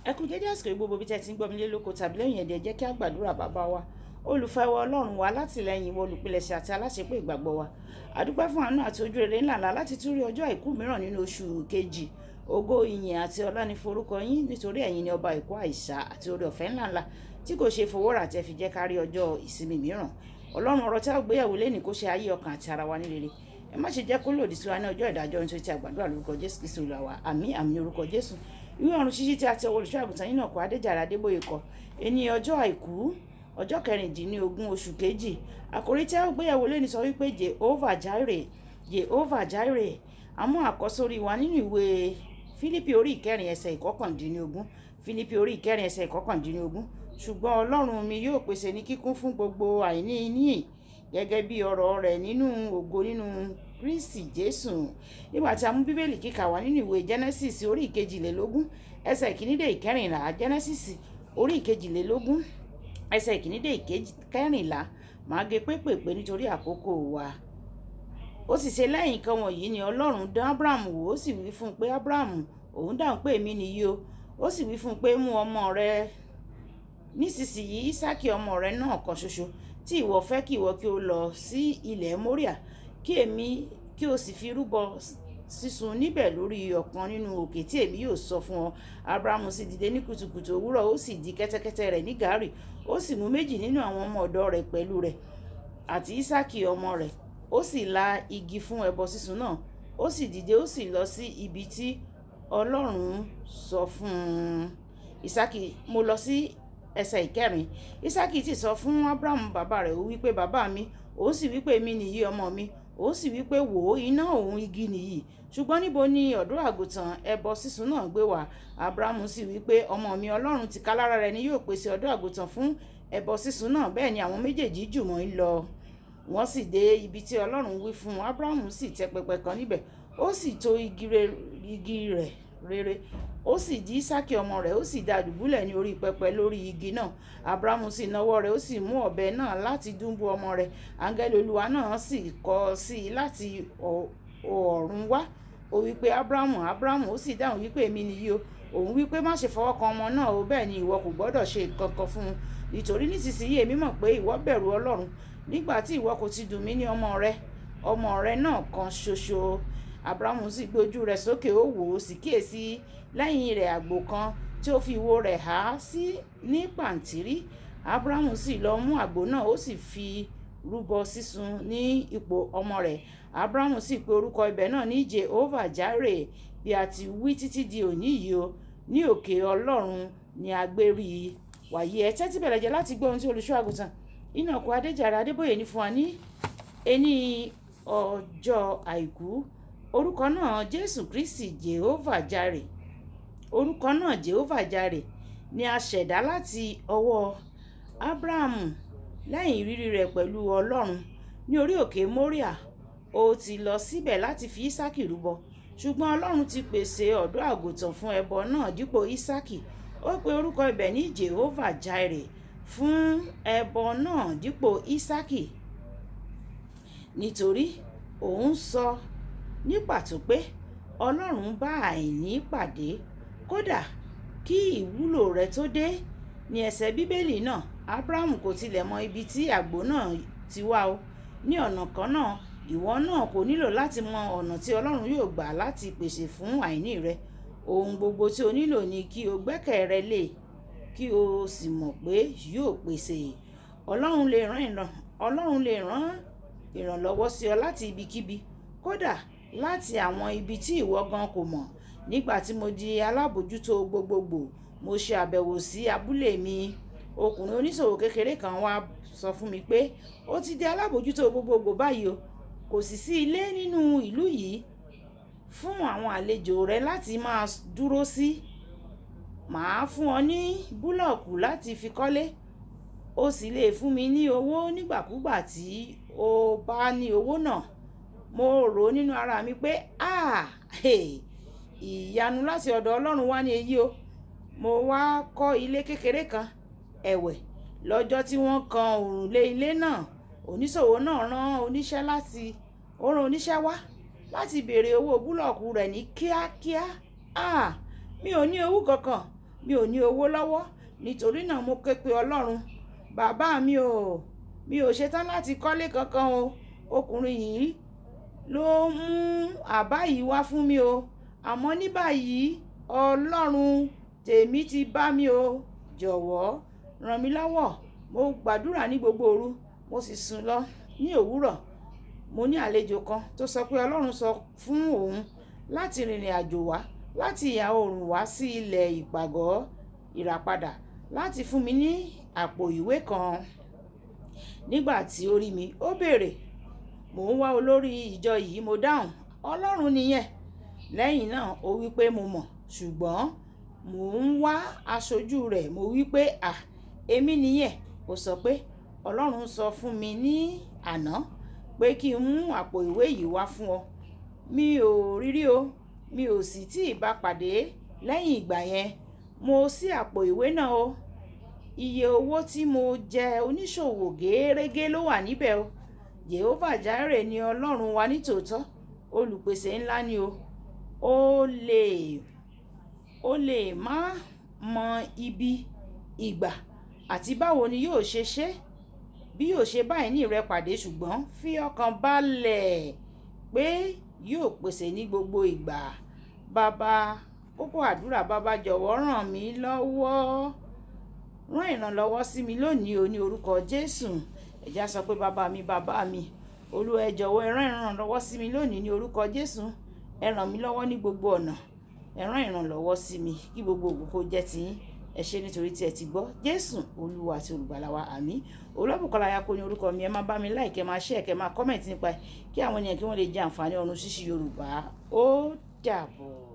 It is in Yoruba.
Ẹ kú dédé àsìkò gbogbo bí tẹ́ ti ń gbọ́ mi lé lóko tàbí lẹ́yìn ẹ̀dẹ̀. Jẹ́ kí a gbàdúrà. Bàbá wa, olùfẹ́ wa, Ọlọ́run wa, látìlẹ́yìn wa, olùpilẹ̀ṣẹ̀ àti aláṣepé ìgbàgbọ́ wa, a dúpẹ́ fún àánú àti ojú rere ńláńlá láti tún rí ọjọ́ àìkú mìíràn nínú oṣù kejì. Ògo, ìyìn àti ọlá ní forúkọ yín, nítorí ẹ̀yin ni ọba ìkó àìsà àti oore ọ̀fẹ́ ńláńlá tí kò ṣe fowórà tẹ́ fi jẹ́ ká rí ọjọ́ ìsinmi mìíràn. Ọlọ́run, ọ̀rọ̀ tí a gbéyàwó lẹ́nìí, kó ṣe ayé, ọkàn àti ara wa ní rere. Ẹ má ṣe jẹ́ kó lòdì sí wa ní ọjọ́ ìdájọ́, nítorí tí a gbàdúrà lórúkọ Jésù Kristi Olúwa wa. Àmín, àmín, orúkọ Jésù. Ìwé ọ̀run ṣíṣí tí a ti ọwọ́ olùṣọ́ àgùntàn yín náà kọ, Adéjàre Adébóyè kọ, ẹni ọjọ́ àìkú, ọjọ́ 16 oṣù kejì. Àkòrí tí a gbéyàwó lẹ́ni sọ wípé Jehovah Jireh, Jehovah Jireh. Àmú àkọ́sórí wa nínú ìwé Fílípì orí 4 ẹsẹ̀ 19. Fílípì orí 4 ẹsẹ̀ 19: "Ṣùgbọ́n Ọlọ́run mi yóò pèsè ní kíkún fún gbogbo àìní yín gẹ́gẹ́ bí ọrọ̀ rẹ̀ nínú ògo nínú Kristi Jésù." Nígbà tí a mú Bíbélì kíkà wá nínú ìwé Genesis orí 22 ẹsẹ̀ 1 dé 14. Genesis orí 22 ẹsẹ̀ 1 dé 14. Màá gé pépèpé nítorí àkókò wa. Ó sì ṣe lẹ́yìn nǹkan wọ̀nyí ni Ọlọ́run dán Abraham wò. Ó sì wí fún un pé, "Abraham!" Òun dáhùn pé, "Èmi nìyí o." Ó sì wí fún un pé, "Mú ọmọ rẹ nísinsìnyí, Ísákì ọmọ rẹ náà kan ṣoṣo tí ìwọ fẹ́, kí ìwọ kí ó lọ sí ilẹ̀ Móríà, kí èmi kí o sì fi rúbọ sísun níbẹ̀ lórí ọ̀kan nínú òkè tí èmi yóò sọ fún ọ." Abrahamu sì dìde ní kùtùkùtù òwúrọ̀, ó sì di kẹ́tẹ́kẹ́tẹ́ rẹ̀ ní gàárì, ó sì mú méjì nínú àwọn ọmọ ọ̀dọ̀ rẹ̀ pẹ̀lú rẹ̀ àti Ísákì ọmọ rẹ̀. Ó sì la igi fún ẹbọ sísun náà. Ó sì dìde, ó sì lọ sí ibi tí Ọlọ́run sọ fún un. Ísákì, mo lọ sí ẹsẹ̀ 4. Ísákì sì sọ fún Abrahamu bàbá rẹ̀, ó wí pé, "Bàbá mi!" Òun sì wí pé, "Èmi nìyí, ọmọ mi." Òun sì wí pé, "Wò ó, iná òun igi nìyí, ṣùgbọ́n níbo ni ọ̀dọ́ àgùntàn ẹbọ sísun náà gbé wà?" Abrahamu sì wí pé, "Ọmọ mi, Ọlọ́run tìkálára rẹ̀ ni yóò pèsè ọ̀dọ́ àgùntàn fún ẹbọ sísun náà." Bẹ́ẹ̀ ni àwọn méjèèjì jùmọ̀ ń lọ. Wọ́n sì dé ibi tí Ọlọ́run wí fún un. Abrahamu sì tẹ́ pẹpẹ kan níbẹ̀, ó sì tò igi rẹ̀ rere, ó sì di Ísákì ọmọ rẹ̀, ó sì dá dùbúlẹ̀ ní orí pẹpẹ lórí igi náà. Abrahamu sì nawọ́ rẹ̀, ó sì mú ọ̀bẹ náà láti dúnbú ọmọ rẹ̀. Áńgẹ́lì Olúwa náà sì kọ sí i láti ọ̀run wá. Ó wí pé, "Abrahamu, Abrahamu!" Ó sì dáhùn wípé, "Èmi nìyí o." Òun wí pé, "Má ṣe fọwọ́ kan ọmọ náà o, bẹ́ẹ̀ ni ìwọ kò gbọ́dọ̀ ṣe nǹkan kan fún un, nítorí nísinsìnyí èmi mọ̀ pé ìwọ bẹ̀rù Ọlọ́run, nígbà tí ìwọ kò ti dùn mí ní ọmọ rẹ, ọmọ rẹ náà kan ṣoṣo." Abrahamu sì gbé ojú rẹ̀ sókè, ó wò ó, sì kíyèsí lẹ́yìn rẹ̀ àgbò kan tí ó fi ìwo rẹ̀ há sí ní pàǹtírí. Abrahamu sì lọ mú àgbò náà, ó sì fi rúbọ sísun ní ipò ọmọ rẹ̀. Abrahamu sì pe orúkọ ibẹ̀ náà ní Jehovah Jireh, bí a ti wí títí di òní yìí o, "Ní òkè Ọlọ́run ni a gbé rí i." Wàyí, ẹ tẹ́tí bẹ̀rẹ̀ jẹ́ láti gbọ́ ohun tí olùṣọ́ àgùntàn Ìnàkú Adéjàre Adébóyè ní fún wa ní ení ọjọ́ àìkú. Orúkọ náà Jésù Kristi Jehovah Jireh, orúkọ náà Jehovah Jireh ni a ṣẹ̀dá láti ọwọ́ Abrahamu lẹ́yìn ìrírí rẹ̀ pẹ̀lú Ọlọ́run ní orí òkè Moria. Ó ti lọ síbẹ̀ láti fi Ísákì rúbọ, ṣùgbọ́n Ọlọ́run ti pèsè ọ̀dọ́ àgùntàn fún ẹbọ náà dípò Ísákì. Ó pe orúkọ ibẹ̀ ní Jehovah Jireh fún ẹbọ náà dípò Ísákì, nítorí òun sọ ní pàtó pé Ọlọ́run bá àìní pàdé kódà kí ìwúlò rẹ̀ tó dé. Ní ẹsẹ̀ Bíbélì náà, Abrahamu kò tilẹ̀ mọ ibi tí àgbò náà ti wá o. Ní ọ̀nà kan náà, ìwọ náà kò nílò láti mọ ọ̀nà tí Ọlọ́run yóò gbà láti pèsè fún àìní rẹ. Ohun gbogbo tí o nílò ni kí o gbẹ́kẹ̀ rẹ lé, kí o sì mọ̀ pé yóò pèsè. Ọlọ́run lè rán ìrànlọ́wọ́ sí ọ láti ibikíbi, kódà láti àwọn ibi tí ìwọ gan kò mọ̀. Nígbà tí mo di alábòjútó gbogbogbò, mo ṣe àbẹ̀wò sí abúlé mi. Ọkùnrin oníṣòwò kékeré kan wá sọ fún mi pé, "Ó ti di alábòjútó gbogbogbò báyìí o, kò sì sí ilé nínú ìlú yìí fún àwọn àlejò rẹ láti máa dúró sí. Màá fún ọ ní búlọ̀kù láti fi kọ́lé. O sì lè fún mi ní owó nígbàkúgbà tí o bá ní owó náà." Mo rò nínú ara mi pé, "Ah, ìyanu láti ọ̀dọ̀ Ọlọ́run wá ní èyí o." Mo wá kọ́ ilé kékeré kan. Ẹ̀wẹ̀, lọ́jọ́ tí wọ́n kan òrùlé ilé náà, oníṣòwò náà rán oníṣẹ́ wá láti béèrè owó búlọ̀kù rẹ̀ ní kíákíá. "Ah, mi ò ní owó kankan." Mi ò ní owó lọ́wọ́. Nítorí náà mo ké pe Ọlọ́run. Bàbá mi o, mi ò ṣetán láti kọ́lé kankan o. Ọkùnrin yìí ló mú àbá yìí wá fún mi o. Àmọ́ ní báyìí Ọlọ́run tèmi ti bá mi o. Jọ̀wọ́ ràn mí lọ́wọ́. Mo gbàdúrà ní gbogbo òru, mo sì sùn lọ ní òwúrọ̀. Mo ní àlejò kan tó sọ pé Ọlọ́run sọ fún òun láti rìnrìn àjò wá láti ìhà oòrùn wá sí ilẹ̀ ìpàgọ́ ìràpadà láti fún mi ní àpò ìwé kan. Nígbà tí ó rí mi, ó béèrè, "Mò ń wá olórí ìjọ yìí." Mo dáhùn, "Ọlọ́run nìyẹn." Lẹ́yìn náà ó wí pé mo mọ̀, ṣùgbọ́n mò ń wá aṣojú rẹ̀. Mo wí pé, "À, èmi nìyẹn." Ó sọ pé Ọlọ́run sọ fún mi ní àná pé kí n mú àpò ìwé yìí wá fún ọ. Mi ò rí rí o. Mi ò sì tí ì bá pàdé lẹ́yìn ìgbà yẹn. Mo ṣí àpò ìwé náà o. Iye owó tí mo jẹ oníṣòwò géérégé ló wà níbẹ̀ o. Jehovah Jireh ni Ọlọ́run wa nítòótọ́. Olùpèsè ńlá ni o. Ó lè má mọ ibi, ìgbà àti báwo ni yóò ṣe ṣe, bí yóò ṣe bá ìní rẹ pàdé, ṣùgbọ́n fi ọkàn balẹ̀ pé yóò pèsè ní gbogbo ìgbà. Bàbá, kókó àdúrà, bàbá jọ̀wọ́ ràn mí lọ́wọ́. Rán ìrànlọ́wọ́ sí mi lónìí o ní orúkọ Jésù. Ẹ jẹ́ á sọ pé bàbá mi, bàbá mi, Olúwa ẹ jọ̀wọ́ ẹ rán ìrànlọ́wọ́ sí mi lónìí ní orúkọ Jésù. Ẹ ràn mí lọ́wọ́ ní gbogbo ọ̀nà. Ẹ rán ìrànlọ́wọ́ sí mi kí gbogbo ògo kó jẹ́ tiyín. Ẹ ṣé nítorí tí ẹ ti gbọ́. Jésù Olúwa àti olùgbàlà wa. Àmín. Olúwabùkọ́lá Ayako ní orúkọ mi. Ẹ máa bá mi like, ẹ máa share, kẹ máa comment nípa ẹ̀ kí àwọn ènìyàn kí wọ́n lè jẹ àǹfààní ọ̀run ṣíṣí Yorùbá. Ó dàbọ̀.